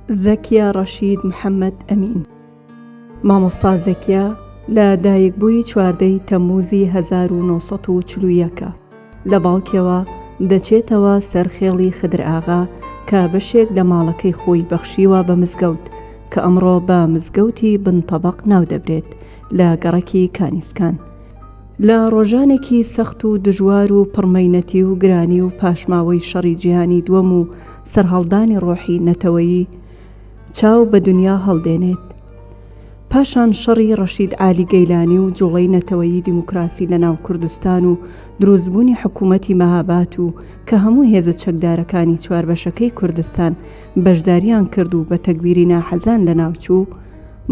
زەکیە ڕەشید محەمەد ئەمین. مامۆستا زەکیە لە دایکبووی 14 ی تەمموزی 1941 ە. لە باوکیەوە دەچێتەوە سەر خێڵی خدر ئاغا کە بەشێک لە ماڵەکەی خۆی بەخشیوە بە مزگەوت کە ئەمڕۆ بە مزگەوتی بن تەبەق ناودەبرێت لە گەڕەکی کانیسکان. لە ڕۆژانێکی سەخت و دژوار و پڕ مەینەتی و گرانی و پاشماوەی شەڕی جیهانی دووەم و سەرهەڵدانی ڕۆحی نەتەوەیی چاو بە دنیا هەڵدێنێت. پاشان شەڕی ڕەشید عالی گەیلانی و جوڵەی نەتەوەیی دیموکراسی لە ناو کوردستان و دروستبوونی حکوومەتی مەهابات و کە هەموو هێزە چەکدارەکانی چواربەشەکەی کوردستان بەشداریان کرد و بە تەگبیری ناحەزان لەناوچوو،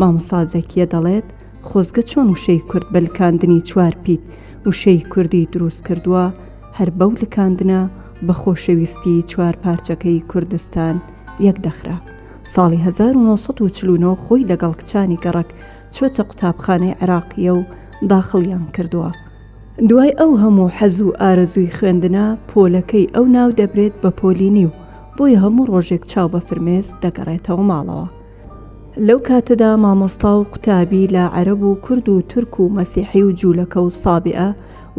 مامۆستا زەکیە دەڵێت، خۆزگە چۆن وشەی کورد بە لکاندنی چوار پیت وشەی کوردی دروست کردووە، هەر بەو لکاندنە بە خۆشەویستی چوار پارچەکەی کوردستان یەک دەخرا. ساڵی 1949 خۆی لەگەڵ کچانی گەڕەک چۆتە قوتابخانەی عێراقییە و داخڵیان کردووە. دوای ئەو هەموو حەز و ئارەزووی خوێندنە، پۆلەکەی ئەو ناو دەبرێت بە پۆلی نیو، بۆیە هەموو ڕۆژێک چاو بە فرمێسک دەگەڕێتەوە ماڵەوە. لەو کاتەدا مامۆستا و قوتابی لە عەرەب و کورد و تورک و مەسیحی و جوولەکە و سابیئە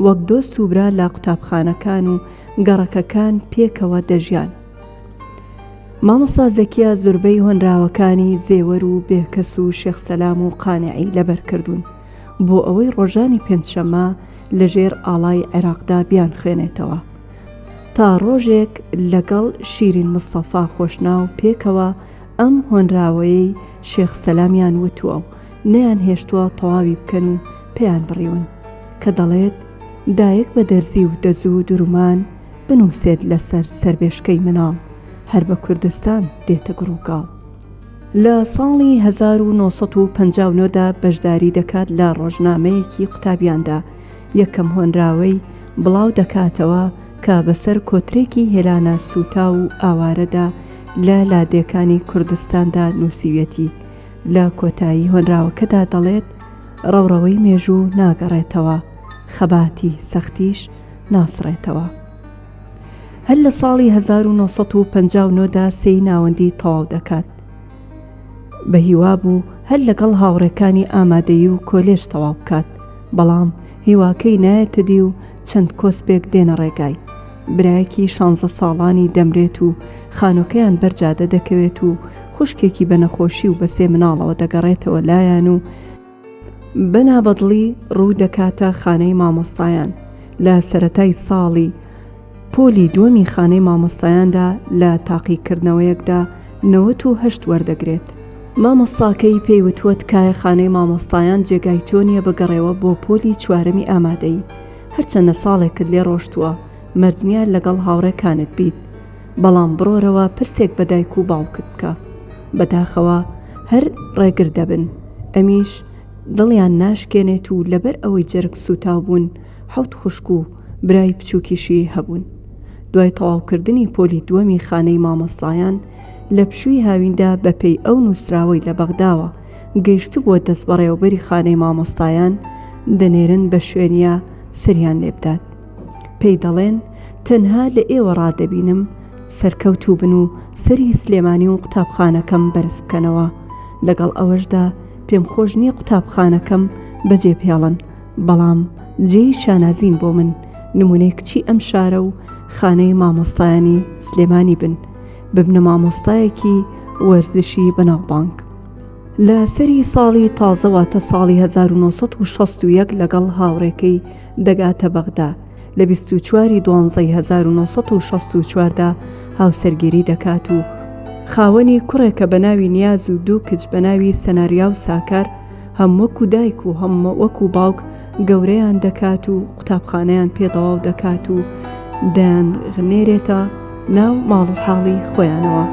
وەک دۆست و برا لە قوتابخانەکان و گەڕەکەکان پێکەوە دەژیان. مامۆستا زەکیە زوربەی هۆنراوەکانی زێوەر و بێکەس و شێخ سەلام و قانعی لەبەر کردوون بۆ ئەوەی ڕۆژانی پێنجشەممە لەژێر ئاڵای عێراقدا بیانخوێنێتەوە. تا ڕۆژێک لەگەڵ شیرین مستەفا خۆشناو پێکەوە ئەم هۆنراوەیەی شێخ سەلامیان وتووە و نەیانهێشتووە تەواوی بکەن و پێیان بڕیون کە دەڵێت، دایک بە دەرزی و دەزوو درومان بنووسێت لەسەر سەربێشکەی مناڵ هەر بە کوردستان دێتە گڕوگاڵ. لە ساڵی 1959 دا بەشداری دەکات لە ڕۆژنامەیەکی قوتابیاندا، یەکەم هۆنراوەی بڵاو دەکاتەوە کە بەسەر کۆترێکی هێلانە سووتاو و ئاوارەدا لە لادێکانی کوردستاندا نووسیویەتی، لە کۆتایی هۆنراوەکەدا دەڵێت، ڕەوڕەوەی مێژوو ناگەڕێتەوە، خەباتی سەختیش ناسڕێتەوە. هەر لە ساڵی 1959 دا سێی ناوەندی تەواو دەکات. بە هیوا بوو هەر لەگەڵ هاوڕێکانی ئامادەیی و کۆلێژ تەواو بکات، بەڵام هیواکەی نایەتە دی و چەند کۆسپێک دێنە ڕێگای. برایەکی شانزە ساڵانی دەمرێت و خانۆکەیان بەر جادە دەکەوێت و خوشکێکی بە نەخۆشی و بە سێ مناڵەوە دەگەڕێتەوە لایان و بە نابەدڵی ڕوو دەکاتە خانەی مامۆستایان. لە سەرەتای ساڵی پۆلی دووەمی خانەی مامۆستایاندا لە تاقیکردنەوەیەکدا 98 وەردەگرێت. مامۆستاکەی پێی وتووە تکایە خانەی مامۆستایان جێگای تۆ نییە بگەڕێوە بۆ پۆلی چوارەمی ئامادەیی. هەرچەندە ساڵێکت لێ ڕۆشتووە مەرج نییە لەگەڵ هاوڕێکانت بیت بەڵام بڕۆرەوە پرسێک بە دایک و باوکت بکە بەداخەوە هەر ڕێگر دەبن ئەمیش دڵیان ناشکێنێت و لەبەر ئەوەی جەرگ سووتاو بوون حەوت خوشک و برای بچووکیشی هەبوون دوای تەواوکردنی پۆلی دووەمی خانەی مامۆستایان لە پشووی هاویندا بەپێی ئەو نووسراوەی لە بەغداوە گەیشتبووە دەست بەڕێوەبەری خانەی مامۆستایان دەنێرن بە شوێنیا سەریان لێ بدات پێی دەڵێن تەنها لە ئێوە ڕادەبینم سەرکەوتوو بن و سەری سلێمانی و قوتابخانەکەم بەرز بکەنەوە لەگەڵ ئەوەشدا پێم خۆش نییە قوتابخانەکەم بەجێ بهێڵن بەڵام جێی شانازین بۆ من نمونەی کچی ئەم شارە و خانەی مامۆستایانی سلێمانی بن ببنە مامۆستایەکی وەرزشی بەناوبانگ. لە سەری ساڵی تازە واتە ساڵی 1961 لەگەڵ هاوڕێکەی دەگاتە بەغدا، لە 24 ی دوانزەی 1964 دا هاوسەرگیری دەکات و خاوەنی کوڕێکە بە ناوی نیاز و دوو کچ بە ناوی سەناریا و ساکار، هەم وەکو دایک و هەم وەکو باوک گەورەیان دەکات و قوتابخانەیان پێ تەواو دەکات و دەیاننێرێتە ناو ماڵ و حاڵی خۆیانەوە.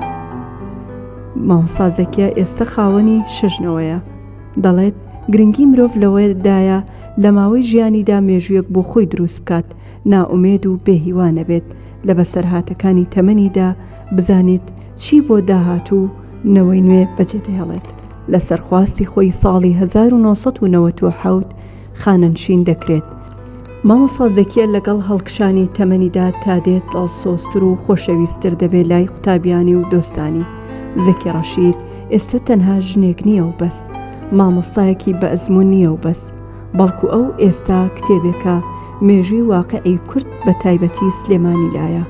مامۆستا زەکیە ئێستە خاوەنی شەش نەوەیە. دەڵێت، گرنگی مرۆڤ لەوەدایە لە ماوەی ژیانیدا مێژوویەک بۆ خۆی دروست بکات، نائومێد و بێ هیوا نەبێت، لە بەسەرهاتەکانی تەمەنیدا بزانێت چی بۆ داهاتوو و نەوەی نوێ بەجێدەهێڵێت. لەسەر خواستی خۆی ساڵی 1997 خانەنشین دەکرێت. مامۆستا زەکیە لەگەڵ هەڵکشانی تەمەنیدا تا دێت دڵسۆزتر و خۆشەویستتر دەبێت لای قوتابیانی و دۆستانی. زەکی ڕەشید ئێستە تەنها ژنێک نییە و بەس، مامۆستایەکی بە ئەزموون نییە و بەس، بەڵکو ئەو ئێستا کتێبێکە مێژووی واقیعی کورد بە تایبەتی سلێمانی لایە.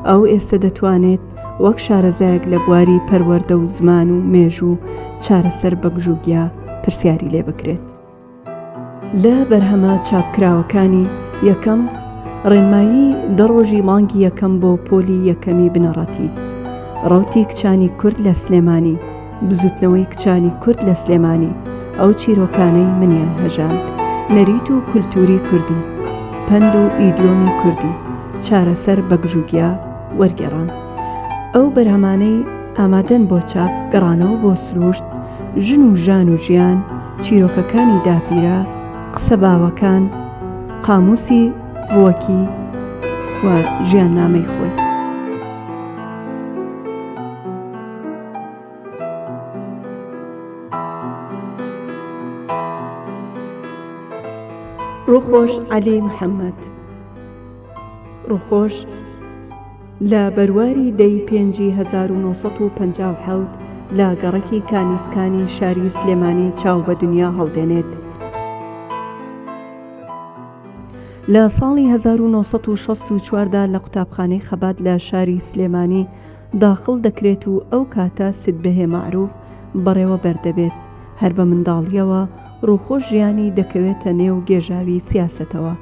ئەو ئێستە دەتوانێت وەک شارەزایەک لە بواری پەروەردە و زمان و مێژوو چارەسەر بە گژوگیا پرسیاری لێ بکرێت. لە بەرهەمە چاپکراوەکانی، یەکەم، ڕێنمایی دە ڕۆژی مانگی یەکەم بۆ پۆلی یەکەمی بنەڕەتی، ڕەوتی کچانی کورد لە سلێمانی، بزووتنەوەی کچانی کورد لە سلێمانی، ئەو چیرۆکانەی منیان هەژاند، نەریت و کولتووری کوردی، پەند و ئیدیۆمی کوردی، چارەسەر بە گژوگیا، وەرگێڕان. ئەو بەرهەمانەی ئامادەن بۆ چاپ، گەڕانەوە بۆ سرووشت، ژن و ژان و ژیان، چیرۆکەکانی داپیرە، قسە باوەکان، قامووسی ڕووەکی و ژیاننامەی خۆی. ڕووخۆش عەلی محەمەد ڕووخۆش لە بەرواری دە ی پێنجی 1957 لە گەڕەکی کانیسکانی شاری سلێمانی چاو بە دنیا هەڵدێنێت. لە ساڵی 1964 دا لە قوتابخانەی خەبات لە شاری سلێمانی داخڵ دەکرێت و ئەو کاتە سدبهێ مەعروف بەڕێوەبەر دەبێت، هەر بە منداڵییەوە ڕووخۆش ژیانی دەکەوێتە نێو گێژاوی سیاسەتەوە.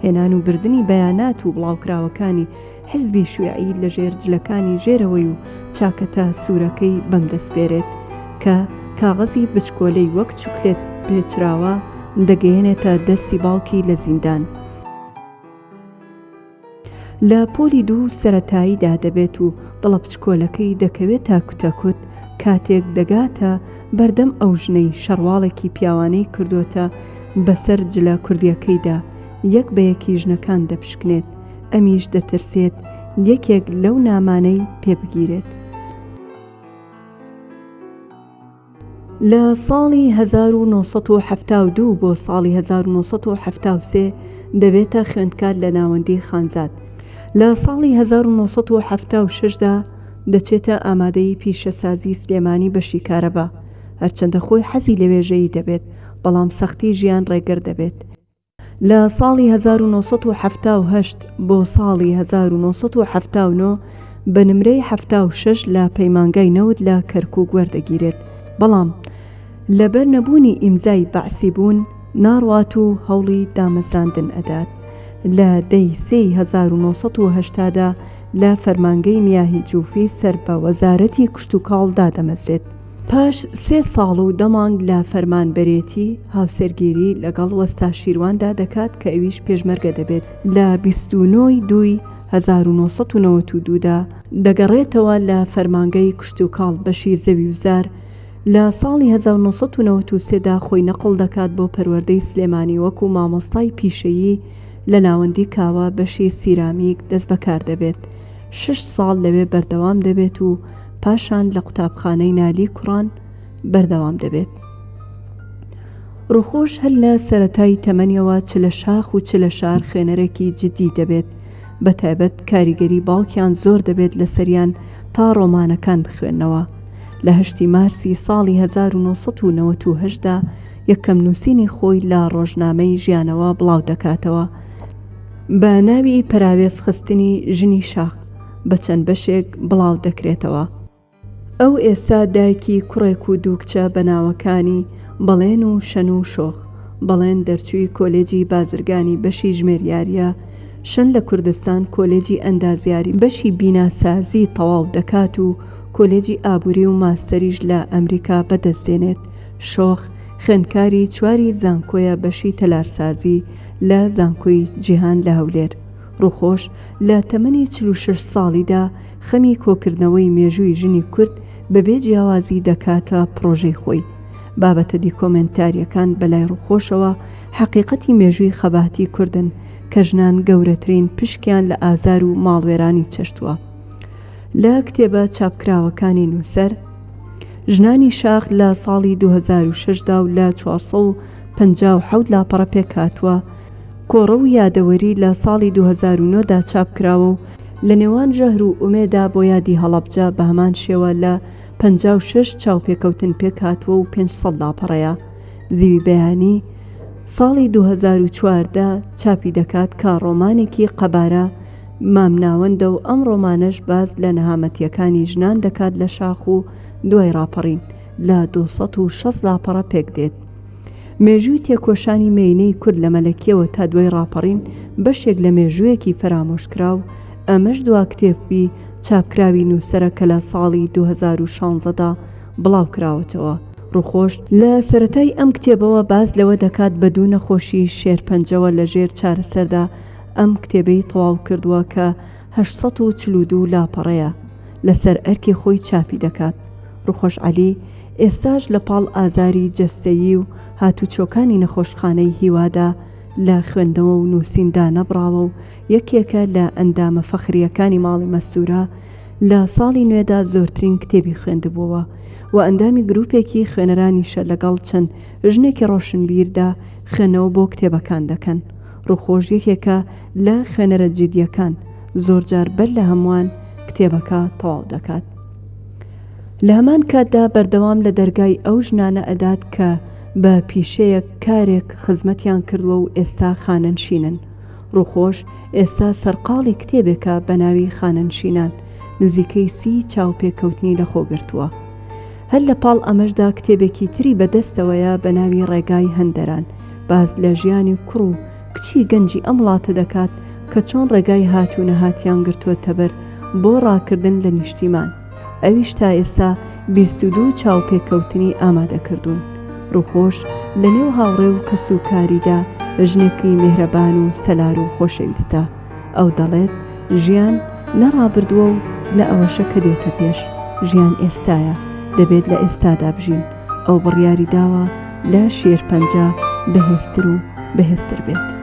هێنان و بردنی بەیانات و بڵاوکراوەکانی حزبی شیوعی لە ژێر جلەکانی ژێرەوەی و چاکەتە سوورەکەی بەم دەسپێرێت کە کاغەزی بچکۆلەی وەک چوکلێت پێچراوە دەگەیەنێتە دەستی باوکی لە زیندان. لە پۆلی دوو سەرەتاییدا دەبێت و دڵە بچکۆلەکەی دەکەوێتە کوتەکوت کاتێک دەگاتە بەردەم ئەو ژنەی شەڕواڵێکی پیاوانەی کردۆتە بەسەر جلە کوردیەکەیدا یەک بە یەکی ژنەکان دەپشکنێت ئەمیش دەترسێت یەکێک لەو نامانەی پێ بگیرێت. لە ساڵی 1972 بۆ ساڵی 1973 دەبێتە خوێندکار لە ناوەندی خانزاد. لە ساڵی 1976 دا دەچێتە ئامادەیی پیشەسازی سلێمانی بەشی کارەبا. هەرچەندە خۆی حەزی لە وێژەیی دەبێت، بەڵام سەختی ژیان ڕێگر دەبێت. لە ساڵی 1978 بۆ ساڵی 1979 بە نمرەی 76 لە پەیمانگای نەوت لە کەرکووک وەردەگیرێت، بەڵام لەبەر نەبوونی ئیمزای بەعسی بوون ناڕوات و هەوڵی دامەزراندن ئەدات. لە دەی سێی 1980 دا لە فەرمانگەی میاهی جوفی سەر بە وەزارەتی کشتوکاڵ دادەمەزرێت. پاش سێ ساڵ و دە مانگ لە فەرمانبەرێتی، هاوسەرگیری لەگەڵ وەستا شیرواندا دەکات کە ئەویش پێشمەرگە دەبێت. لە 29 ی دووی 1992 دا دەگەڕێتەوە لە فەرمانگەی کشتوکاڵ بەشی زەویوزار، لە ساڵی 1993 دا خۆی نەقڵ دەکات بۆ پەروەردەی سلێمانی وەکو مامۆستای پیشەیی لە ناوەندی کاوە بەشی سیرامیک دەستبەکار دەبێت، شەش ساڵ لەوێ بەردەوام دەبێت و پاشان لە قوتابخانەی نالی کوڕان بەردەوام دەبێت. ڕووخۆش هەر لە سەرەتای تەمەنیەوە چ لە شاخ و چ لە شار خوێنەرێکی جدی دەبێت، بە تایبەت کاریگەری باوکیان زۆر دەبێت لەسەریان تا ڕۆمانەکان بخوێننەوە. لە هەشتی مارسی ساڵی 1998 دا یەکەم نووسینی خۆی لە ڕۆژنامەی ژیانەوە بڵاو دەکاتەوە بە ناوی پەراوێز خستنی ژنی شاخ. بە چەند بەشێک بڵاو دەکرێتەوە. ئەو ئێستا دایکی کوڕێک و دوو کچە بە ناوەکانی، بەڵێن و شەن و شۆخ. بەڵێن دەرچووی کۆلێجی بازرگانی بەشی ژمێریارییە، شەن لە کوردستان کۆلێجی ئەندازیاری بەشی بیناسازی تەواو دەکات و کۆلێجی ئابووری و ماستەریش لە ئەمریکا بەدەست دێنێت. شۆخ خوێندکاری چواری زانکۆیە بەشی تەلارسازی لە زانکۆی جیهان لە هەولێر. ڕووخۆش لە تەمەنی 46 ساڵیدا خەمی کۆکردنەوەی مێژووی ژنی کورد بەبێ جیاوازی دەکاتە پڕۆژەی خۆی. بابەتە دیکۆمێنتارییەکان بەلای ڕووخۆشەوە حەقیقەتی مێژووی خەباتی کوردن کە ژنان گەورەترین پشکیان لە ئازار و ماڵوێرانی چەشتووە. لە کتێبە چاپکراوەکانی نووسەر، ژنانی شاخ لە ساڵی 2006 دا و لە 457 لاپەڕە پێکهاتووە، کۆڕە و یادەوەری لە ساڵی 2009 دا چاپ کراوە و لە نێوان ژەهر و ئومێدا بۆ یادی هەڵەبجە بە هەمان شێوە لە 56 چاوپێکەوتن پێکهاتووە و 500 لاپەڕەیە. زیوی بەیانی ساڵی 2014 چاپی دەکات کە ڕۆمانێکی قەبارە مامناوەندە و ئەم ڕۆمانەش باس لە نەهامەتییەکانی ژنان دەکات لە شاخ و دوای ڕاپەڕین لە 260 لاپەڕە پێکدێت. مێژووی تێکۆشانی مێینەی کورد لە مەلەکیەوە تا دوای ڕاپەڕین بەشێک لە مێژوویەکی فەرامۆشکراو، ئەمەش دوا کتێبی چاپکراوی نووسەرە کە لە ساڵی 2016 دا بڵاوکراوەتەوە. ڕووخۆش لە سەرەتای ئەم کتێبەوە باس لەوە دەکات بە دوو نەخۆشی شێرپەنجەوە لە ژێر چارەسەردا ئەم کتێبەی تەواو کردووە کە 842 لاپەڕەیە لەسەر ئەرکی خۆی چاپی دەکات. ڕووخۆش عەلی ئێستاش لە پاڵ ئازاری جەستەیی و هاتوچۆکانی نەخۆشخانەی هیوادا لە خوێندنەوە و نووسین دانەبڕاوە و یەکێکە لە ئەندامە فەخرییەکانی ماڵی مەستوورە لە ساڵی نوێدا زۆرترین کتێبی خوێندبووەوە و ئەندامی گرووپێکی خوێنەرانیشە لەگەڵ چەند ژنێکی ڕۆشنبیردا خوێندنەوە بۆ کتێبەکان دەکەن. ڕووخۆش یەکێکە لە خوێنەرە جیدییەکان، زۆرجار بەر لە هەمووان کتێبەکە تەواو دەکات. لە هەمان کاتدا بەردەوام لە دەرگای ئەو ژنانە ئەدات کە بە پیشەیەک، کارێک خزمەتیان کردووە و ئێستا خانەنشینن. ڕووخۆش ئێستا سەرقاڵی کتێبێکە بە ناوی خانەنشینان، نزیکەی سی چاوپێکەوتنی لەخۆ گرتووە. هەر لە پاڵ ئەمەشدا کتێبێکی تری بە دەستەوەیە بە ناوی ڕێگای هەندەران، باس لە ژیانی کوڕ و کچی گەنجی ئەم وڵاتە دەکات کە چۆن ڕێگای هات و نەهاتیان گرتووەتەبەر بۆ ڕاکردن لە نیشتیمان، ئەویش تا ئێستا 22 چاوپێکەوتنی ئامادە کردوون. ڕووخۆش لە نێو هاوڕێ و کەس و کاریدا ژنێکی میهرەبان و سەلار و خۆشەویستە. ئەو دەڵێت، ژیان نە ڕابردووە و نە ئەوەشە کە دێتە پێش، ژیان ئێستایە، دەبێت لە ئێستادا بژین. ئەو بڕیاری داوە لە شێرپەنجە بەهێزتر و بەهێزتر بێت.